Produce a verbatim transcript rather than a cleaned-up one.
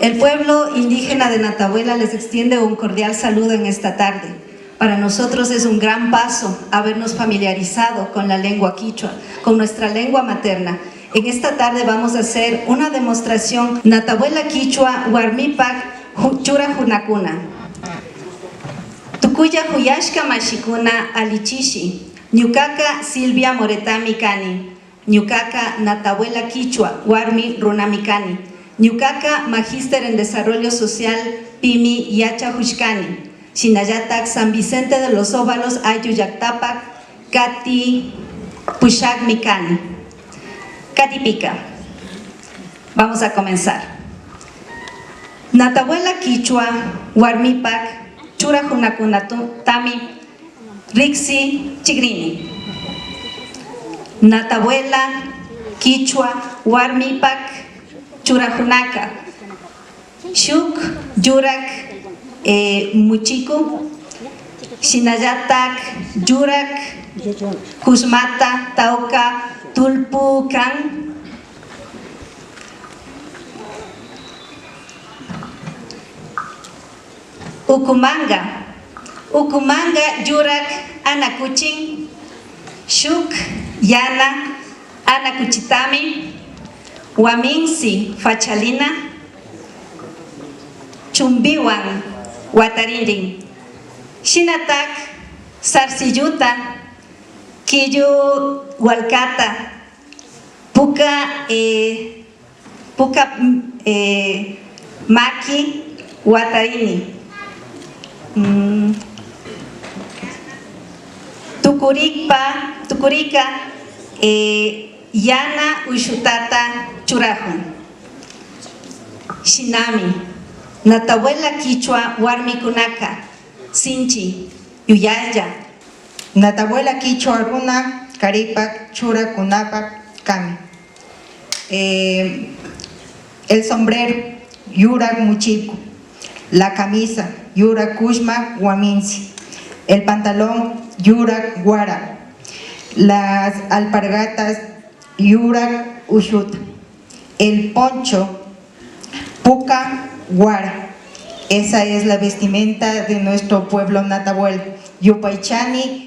El pueblo indígena de Natabuela les extiende un cordial saludo en esta tarde. Para nosotros es un gran paso habernos familiarizado con la lengua quichua, con nuestra lengua materna. En esta tarde vamos a hacer una demostración Natabuela Kichwa Warmipak hu-, Churajunakuna. Tukuylla juyashka mashikuna, alli chishi. Ñukaka Silvia Moretami kani. Ñukaka Natabuela Kichwa warmi runami kani. Ñukaka Magíster en Desarrollo Social pimi yachajushkani. Shinallatak San Vicente de los Óvalos ayllu llaktapak kati pushakmi kani. Katipika. Vamos a comenzar. Natabuela Kichwa warmipak churajunakunatami riksi chikrini. Natabuela Kichwa warmipak churajunaka. Shuk yurak, eh, muchiku, shinallatak yurak kusmata tawka tullpu kan. Ukumanga, ukumanga yurak anakuchin, shuk yana anakuchitami waminsi fachalina chumbiwan watarinrin. Shinatak sarsiyuta, killu walkata, puka, eh, puka, mm, eh, maki watarini. Mm. Tukurikpa, tukurika, eh, yana ushutata churajun. Shinami, Natabuela Kichwa warmikunaka sinchi yuyaylla. Natabuela Kichwa runa karipak churakunapak kami. Eh, el sombrero, yurak muchiku. La camisa, yurak kushma waminsi. El pantalón, yurak wara. Las alpargatas, yurak ushuta. El poncho, puka wara. Esa es la vestimenta de nuestro pueblo Natabuela. Yupaychani